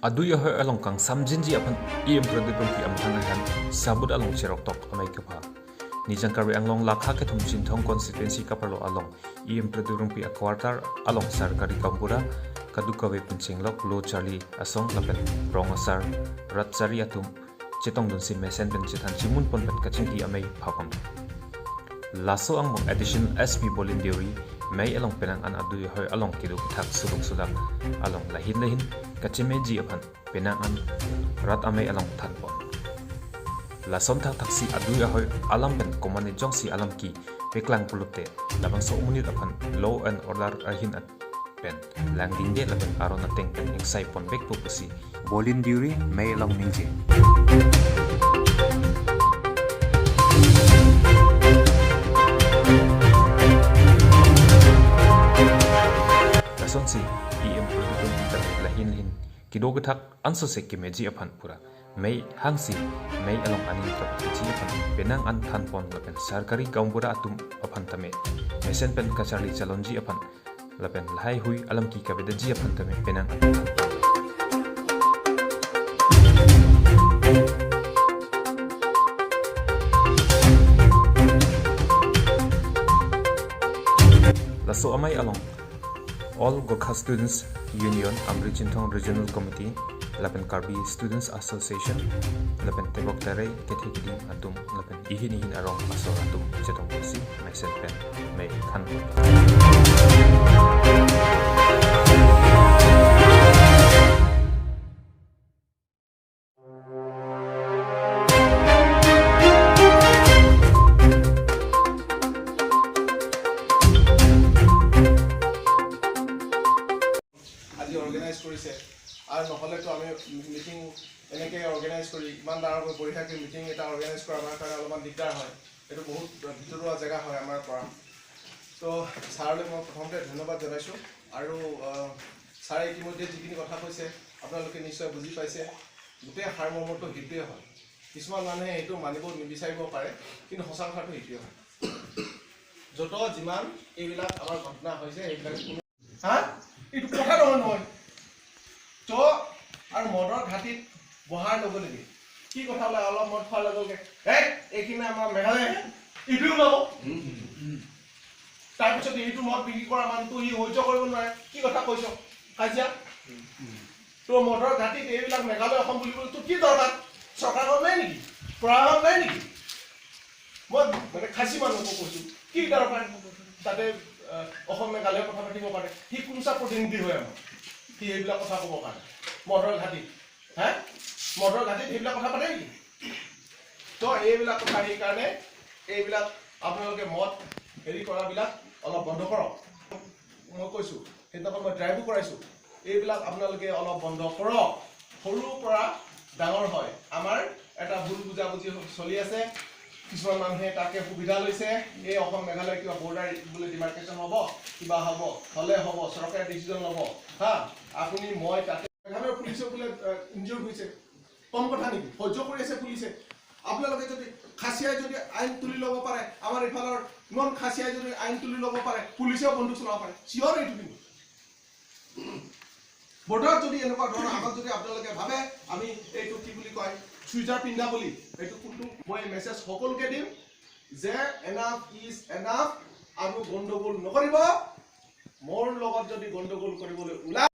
Adu ya hoi along kang samjinji apan EM Pradip ki amthang han sabut along cherok tok amai kepha nijang karwe anglong lakha ke thum chinthong constituency kaparlo along EM Pradip pi a quarter along sarkari kampura kadukawe punchinglok lo charlie asong lapen rong asar ratchari atum chetong dun si mesen pen chethan chimun pon pen kaching ki amai phapam laso ang additional SP Bolin Deuri may along penang an adu hoi along kidu thak suluk sulak along lahin lahin kachime ji aphan penang an rat amai along than pon lasom thak thaksi adu hoi alam pen komani jongsi alam ki peklang pulupte labang so umunit aphan law and order ahin at pen langding de lapen arona teng pen exai pon bek pupusi Bolin Deuri may along ningje si EM Pradip lahin lahin kido gathak anso se kimeji aphan pura mei hangsi mei along anin top ji aphan penang an than pon lapen sarkari gaombura atum aphan tame mesen pen kacharli chalonji aphan lapen lahai hui alam ki kabeda ji aphan tame penang an than laso amai along All Gorkha Students Union Amri Chinthong Regional Committee lapen Karbi Students Association lapen Tebok Tarei Kethe Kiding atum lapen ihin ihin arong asor atum chetong si mesen pen mei khan organize কৰিছে আৰু নহলেতো আমি meeting এনেকৈ organise কৰি ইমান ডাঙৰকৈ বঢ়িয়াকৈ meeting এটা অৰ্গেনাইজ কৰা আমাৰ কাৰণে অলপমান দিগদাৰ হয়। এইটো বহুত ভিতৰুৱা জেগা হয় আমাৰ পৰা। তো ছাৰলৈ মই প্ৰথমতে ধন্যবাদ জনাইছোঁ আৰু ছাৰে ইতিমধ্যে যিখিনি কথা কৈছে আপোনালোকে নিশ্চয় বুজি পাইছে। গোটেই সাৰমৰ্মটো সেইটোৱে হয়। কিছুমান মানুহে সেইটো মানিব নিবিচাৰিব পাৰে, কিন্তু সঁচা কথাটো সেইটোৱে হয়। য'ত যিমান এইবিলাক আমাৰ ঘটনা হৈছে সেইবিলাক হা এইটো কথা নহয় নহয়। তো আৰু মদৰ ঘাটিত বহাৰ লগে লগে কি কথা ওলাই, অলপ মদ খোৱাৰ লগে লগে এইখিনি আমাৰ মেঘালয় এইটোও ওলাব। তাৰপিছত এইটো মদ বিক্ৰী কৰা মানুহটো সি সহ্য কৰিব নোৱাৰে। কি কথা কৈছ কাজিয়া? তোৰ মদৰ ঘাটিত এইবিলাক মেঘালয় অসম বুলিবলৈ তোৰ কি দৰকাৰ? চৰকাৰখন নাই নেকি? প্ৰশাসন নাই নেকি? মই মানে খাচী মানুহকো কৈছোঁ কি দৰকাৰ তাতে অসম মেঘালয় কথা পাতিব পাৰে। সি কোনচা প্ৰতিনিধি হয় আমাৰ সি এইবিলাক কথা ক'বৰ কাৰণে? মদৰ ঘাটিত হে মদৰ ঘাটিত সেইবিলাক কথা পাতে নেকি? তো এইবিলাক কথা সেইকাৰণে এইবিলাক আপোনালোকে মদ হেৰি কৰাবিলাক অলপ বন্ধ কৰক। মই কৈছোঁ সেইদিনাখন মই ড্ৰাইভো কৰাইছোঁ, এইবিলাক আপোনালোকে অলপ বন্ধ কৰক। সৰুৰ পৰা ডাঙৰ হয়। আমাৰ এটা ভুল বুজাবুজি চলি আছে। কিছুমান মানুহে তাকে সুবিধা লৈছে। এই অসম মেঘালয় কিবা বৰ্ডাৰ বোলে ডিমাৰ্কেশ্যন হ'ব, কিবা হ'ব, হ'লে হ'ব, চৰকাৰে ডিচিশ্যন ল'ব। হা আপুনি মই তাতে মেঘালয়ৰ পুলিচে বোলে ইনজিঅ'ৰ হৈছে, কম কথা নেকি? সহ্য কৰি আছে পুলিচে। আপোনালোকে যদি খাচীয়াই যদি আইন তুলি ল'ব পাৰে, আমাৰ ইফালৰ নন খাচীয়াই যদি আইন তুলি ল'ব পাৰে, পুলিচেও বন্দুক চলাব পাৰে। চিয়ৰ এইটো। কিন্তু বৰ্ডাৰত যদি এনেকুৱা ধৰণৰ আগত যদি আপোনালোকে ভাবে আমি এইটো কি বুলি কয় চুইজাৰ পিন্ধা বুলি, এইটো কোনটো মই মেছেজ সকলোকে দিম যে এনাফ is enough আৰু গণ্ডগোল নকৰিব। মোৰ লগত যদি গণ্ডগোল কৰিবলৈ ওলায়